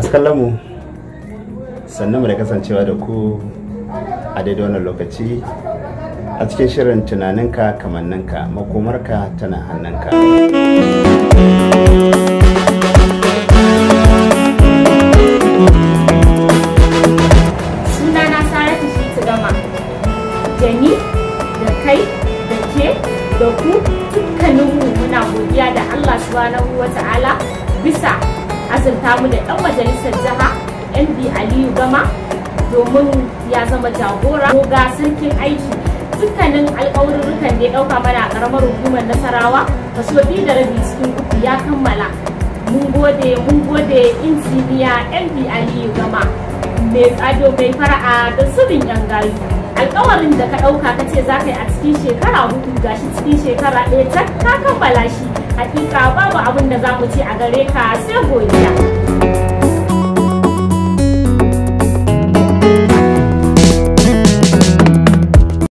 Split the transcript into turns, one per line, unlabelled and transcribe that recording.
Masu kallon mu, sannan mu da kasancewa da ku a daidai wannan lokaci a cikin shirin Tunaninka Kamanninka, Makomarka Tana Hannunka.
Sunana Saratu Shitu Gama. Da ni, da kai, da ke, da ku, dukkaninmu muna godiya da Allah Subhanahu wa Ta'ala bisa azurta mu da ɗan majalisar jiha MB Aliyu Gama, domin ya zama jagora ga sarkin aiki. Dukkanin alƙawarurrukan da ya ɗauka mana a ƙaramar hukumar Nasarawa, kaso 2.5 cikin 3 ya kammala. Mun gode, mun gode, Injiniya MB Aliyu Gama, mai ado, mai fara'a da zubin yan gayu. Alkawarin da ka ɗauka ka ce za ka yi a cikin shekara 4, gashi cikin shekara 1 tak ka kammala shi. Hakika babu abin da za mu ce a gare ka sai godiya.